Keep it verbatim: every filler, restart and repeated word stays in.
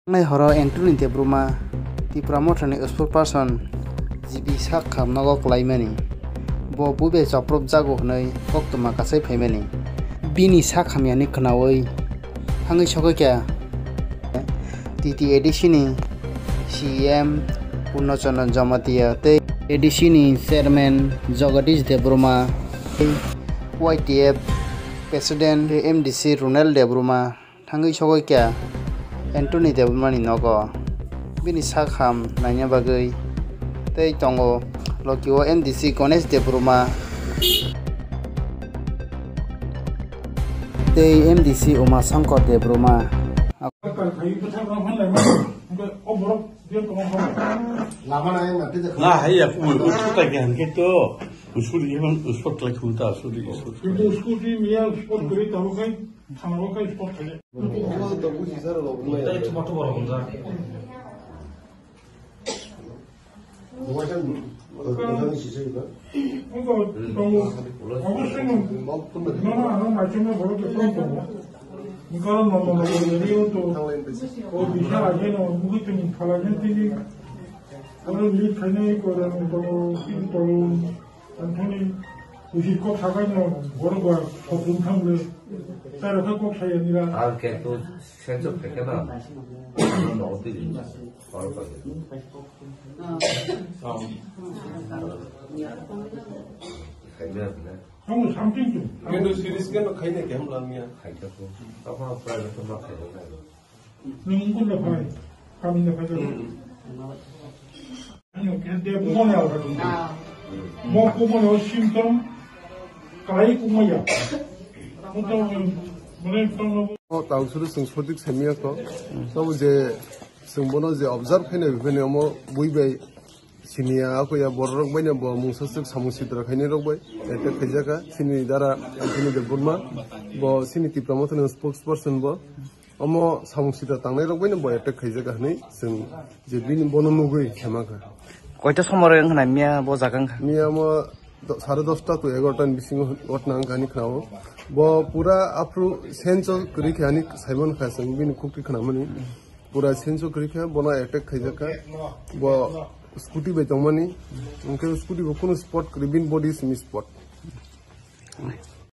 Tangnai horo Anthony Debbarma, Tipra Mothani spokesperson, G B sak kham nogo kwlaimani. Bo buibai chopropjago hwnwi koktwma kasai phaimani. Bini sak hamyani khwnaui thangwi sokwi kha T T A D C ni C E M Purno Chandra Jamatia tei A D C ni chairman Jagadish Debbarma, Y T F president M D C Ronald Debbarma. Thangwi sogwi kha Anthony Debbarmani nogo. Bini sak ham naina bagwi tei tongo Loki o M D C Ganesh Debbarma tei M D C Uma Shankar Debbarma. Na hai ya ku ku ta ke han ke to usuri ke man uspot lai ku ta usuri usuri. Itu usuri miya uspot kuri tahu kai. Thangwi khe spot khaijak. Obo to buji sar rok wngnai. Tei chuba chuba rok wngjak. Obo tongo, obo sino. Nono ano maichung no borok tong tongo. Nokaro nono nono yari o to. O bisa aje no mukhi tini khala je tini. Oro lead khainai ko rang tongo, tini tongo. Anthony, usi kok sakai no, borok ba, sopun thang le, taro khe kok saya nira. Ar ke tu senso pheke na, no no ti di, koro pa ke. Khaina na. Kamu something tu. Kendo series ke no khaina ke hum lamia. Khaina ko, apa private ma khaina na. Nwng wngkha phai, kami na phai. Ano khe de bumoni already. Mo kumoni o symptom kalai kumaya. Mo to mane tong. O tang suru sing sotik semia ko. Tabo je sing bono je observe khaina bibini omo buibai. Sini ya, ako ya bororok bai no bo mungsa swk samung sitra khainai rok bai attack khaijaka. Sini dara Anthony Debbarma, bo sini Tipra Mothani spokesperson bo. Omo samung sitra tangnai rok bai no bo attack khaijaka hinui chwng je bini bono nugui khemakha. Koita somoi rok wngkha na miya bo jaga wngkha? Miya mo do-, sare dosta to egarota ni bisingo ghotna wngkha hinui khnao. Bo pura aphru senso kwrwi khe hinui saimankha chwng bini khukti khnamani. Pura senso kwrwi khe bono attack khaijak kha. Bo scooty bai tongmani. Hwnkhe scooty bo kunu spot kwrwi, bini body simi spot.